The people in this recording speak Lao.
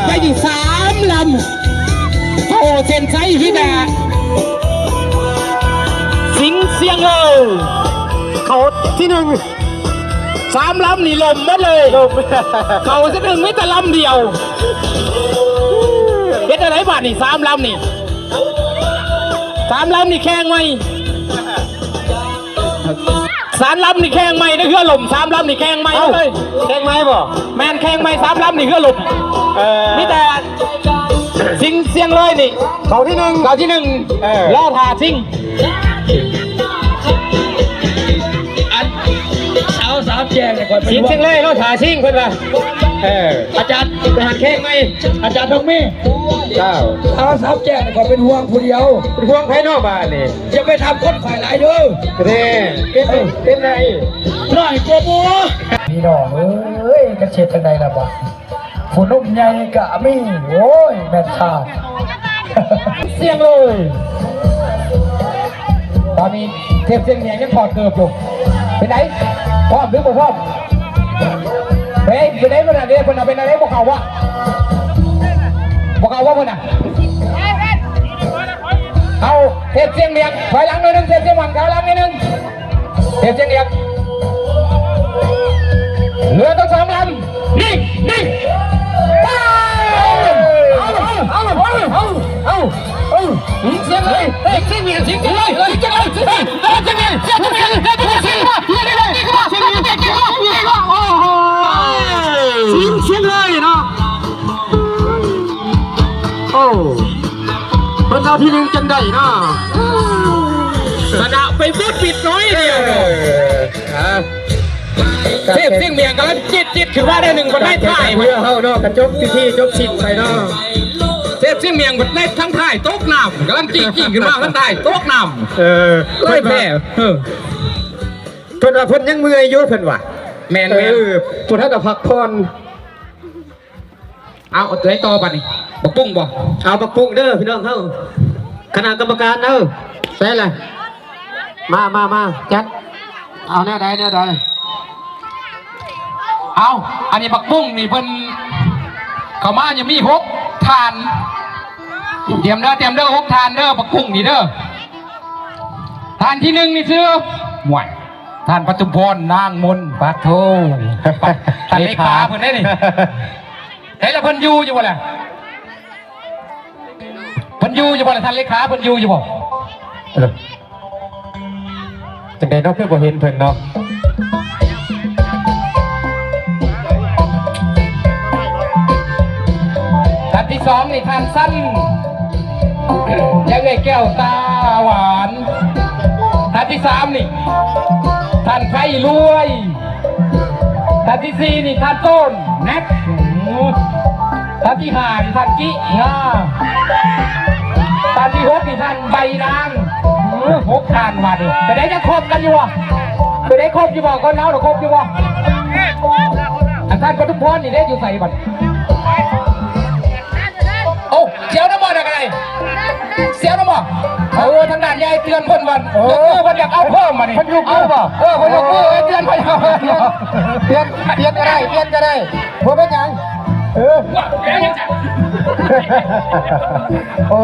ໄປຢູ່ສາມລຳ ໂອ້ ເສັ້ນໄຊ ມີແຕ່ສິງຊຽງເລີຍ ເຂົ້າທີໜຶ່ງ ສາມລຳນີ້ລົ້ມໝົດເລີຍ ລົ້ມ ເຂົ້າທີໜຶ່ງມີແຕ່ລຳດຽວ ເຮັດຈັ່ງໃດບາດນີ້ ສາມລຳນີ້ ສາມລຳນີ້ແຂ່ງໃໝ່. ສາມລຳນີ້ແຂ່ງໃໝ່ເດີ ເຮືອລົ້ມ ສາມລຳນີ້ແຂ່ງໃໝ່ເລີຍ ແຂ່ງໃໝ່ບໍ່? ແມ່ນ ແຂ່ງໃໝ່ ສາມລຳນີ້ເຮືອລົ້ມ ເອີ ມີແຕ່ສິງຊຽງເລີຍນີ້ ເຂົ້າທີໜຶ່ງ ເຂົ້າທີໜຶ່ງ ເອີ ລໍຖ້າສິງ ອັນ ສາວສາມແຈກນີ້ຂ້ອຍເປັນ ສິງຊຽງເລີຍລໍຖ້າສິງເພິ່ນວ່າ ເອີ ອາຈານ ທະຫານແຂ່ງໃໝ່ ອາຈານທອງມີ ເຈົ້າ ສາວສາມແຈກນີ້ຂ້ອຍເປັນຫ່ວງຜູ້ດຽວ ເປັນຫ່ວງໃຜເນາະບາດນີ້? ຢ່າໄປຖາມຄົນຂ້ອຍຫຼາຍເດີ ເດ້ ເປັນ ເປັນໃດ ນ້ອຍກວ່າໝູ່ ພີ່ນ້ອງເອີຍ ຈັກຊິເຮັດຈັ່ງໃດລະບາດ ຜູ້ໜຸ່ມໃຫຍ່ກະມີ ໂອ້ຍ ແມ່ນຊາດ ຊຽງເລີຍ ຕອນນີ້ເທບຊຽງແດງຍັງຖອດເກີບຢູ່ ເປັນໃດ ພ້ອມຫຼືບໍ່ພ້ອມ? ເປັນ ເປັນໃດເພິ່ນນະ ເດ ເພິ່ນນະ ເປັນໃດ ບໍ່ເຂົ້າວະ ບໍ່ເຂົ້າວະເພິ່ນນະ? ເອົາ ເທບຊຽງດຽງ ຖອຍຫຼັງໜ້ອຍໜຶ່ງ ເທບຊຽງຫວັງ ຖອຍຫຼັງໜ້ອຍໜຶ່ງ ເທບຊຽງດຽງ ເຫຼືອຕັ້ງສອງລຳ ຍິງ ຍິງ ເອົາ ເອົາ ຍິງຊຽງເລີຍ ຍິງຊຽງດຽງ ຍິງຊຽງເລີຍ ຍິງຊຽງເລີຍ ຍິງຊຽງເລີຍເນາະ ໂອ້ ເພິ່ນເອົາທີໜຶ່ງຈັ່ງໃດເນາະ ຊະນະໄປບຸດບິດໜ້ອຍດຽວເນາະ ເອີ ເທບຊຽງດຽງກຳລັງຈິດໆ ຄືວ່າໄດ້ໜຶ່ງຄົນໃນທ້າຍເພິ່ນ ເຮືອເຮົາເນາະ ກະຈົບພິທີຈົບສິ້ນໄປເນາະ ເທບຊຽງດຽງໃນທາງທ້າຍຕົກນ້ຳ ກຳລັງຈິດໆ ຄືວ່າທາງທ້າຍຕົກນ້ຳ ເອີ ເລີຍແພ້ ເອີ ເພິ່ນວ່າເພິ່ນຍັງເມື່ອຍຢູ່ເພິ່ນວ່າ ແມ່ນໆ ເອີ ພວກເຮົາກະພັກຜ່ອນ ເອົາ ເອົາຕົວໃດຕໍ່ບາດນີ້ ບັກປຸ້ງບໍ່? ເອົາບັກປຸ້ງເດີພີ່ນ້ອງເຮົາ ຄະນະກຳມະການເດີ ໃສລະ ມາ ມາ ມາ ຈັດ ເອົາແນວໃດ ແນວໃດ ເອົາ ອັນນີ້ບັກປຸ້ງນີ້ເພິ່ນເຂົ້າມາຍັງມີຫົກທ່ານ ຕຽມເດີ ຕຽມເດີ ຫົກທ່ານເດີ ບັກປຸ້ງນີ້ເດີ ທ່ານທີໜຶ່ງນີ້ຊື່ ຫ້ວຍ ທ່ານປະທຸມພອນ ນາງມົນ ປາດໂທ ທ່ານເລຂາເພິ່ນເດ້ນີ້ ເອີ ລະເພິ່ນຢູ່ຢູ່ບໍ່ລະ? ເພິ່ນຢູ່ຢູ່ບໍ່ລະ ທ່ານເລຂາ ເພິ່ນຢູ່ຢູ່ບໍ່? ເອີ ຈັ່ງໃດເນາະ ຄືບໍ່ເຫັນເພິ່ນເນາະ? ທ່ານທີສອງນີ້ ທ່ານສັນ ແລະ ເອື້ອຍແກ້ວຕາຫວານ ທ່ານທີສາມນີ້ ທ່ານໄພລວຍ ທ່ານທີສີ່ນີ້ທ່ານໂຕນແນັກ ທ່ານທີຫ້ານີ້ທ່ານກິງາ ທ່ານທີຫົກນີ້ທ່ານໃບນາງ ຫົກທ່ານບາດນີ້ ເປັນໃດ ຍັງຄົບກັນຢູ່ບໍ່? ເປັນໃດ ຄົບຢູ່ບໍ່? ຄົນເຮົານະຄົບຢູ່ບໍ່? ອັນທ່ານປະທຸມພອນນີ້ເດ້ ຢູ່ໃສບັດ? ໂອ້ ສຽວນຳບໍ່ນະກະໄດ້ ສຽວນຳບໍ່? ໂອ້ ທາງດ້ານໃຫຍ່ເຕືອນເພິ່ນວ່າ ໂອ້ ເພິ່ນຢາກເອົາເພີ່ມບາດນີ້ ເພິ່ນຍົກມືບໍ່? ເອີ ເພິ່ນຍົກມື ເອີ ເຕືອນເພິ່ນ ປ່ຽນ ປ່ຽນກະໄດ້ ປ່ຽນກະໄດ້ ບໍ່ເປັນຫຍັງ ເອີ ໂອ້.